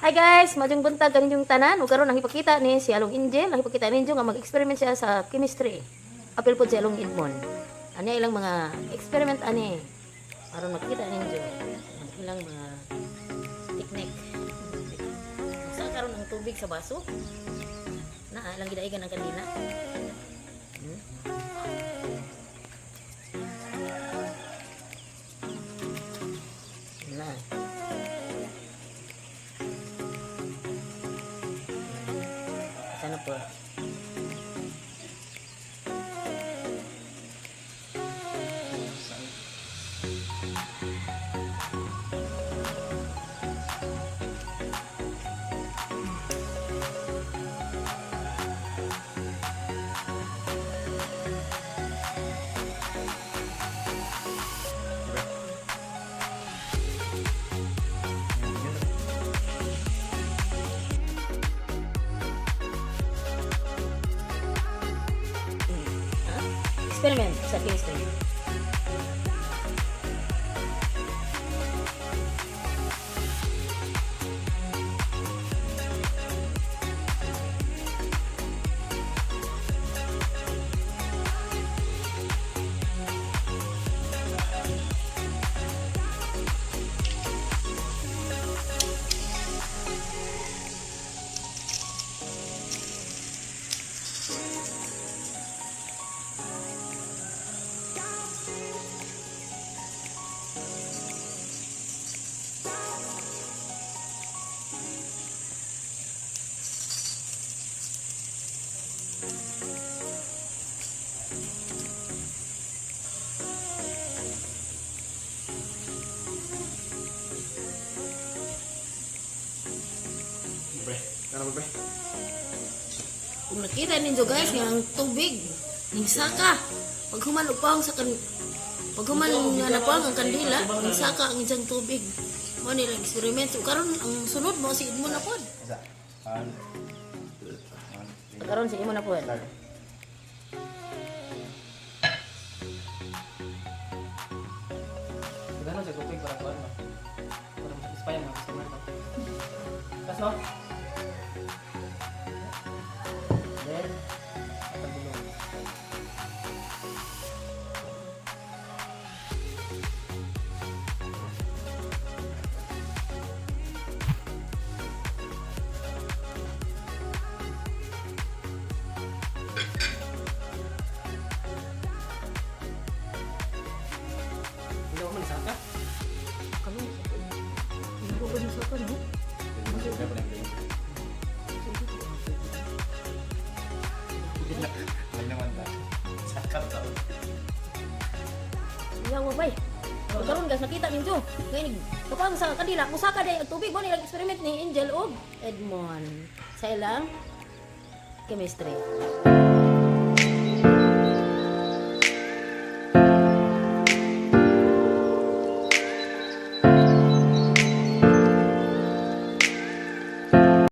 Hi guys, maayong buntag kaninyong tanan. Ug karon ang ipakita ni si Along Angel, ang ipakita ninyo nga mag-experiment siya sa chemistry. Apil pod si Along Edmond. Ani ilang mga experiment ani aron makita ninyo ang ilang mga technique. Sa karon ang tubig sa baso. Na ilang gidaigan ang kandila. Na. Sana po. Ha? Experiment sa chemistry. Pre, ano ba, pre? Kung nakita ninyo guys nga ang tubig ning saka pag human upang sa kan pag human nga napang ang kandila ning saka ang isang tubig mo nila experiment. So karon ang sunod mo si Edmond na pod. Isa. One. One, three. Karon si Edmond na pod. Start. Gano'n sa tubig para kuan ba? Para ma-satisfy ang mga customer ba? Tas no? Then, patagulong. Hindi ako man saka. Kami hindi ko ni saka no. Ay naman ta. Sakap ta. Iyaw bay. So, karon guys nakita ninyo ngayon kapang sa kandila musaka day ang tubig mo nila experiment ni Angel og Edmond sa ilang chemistry.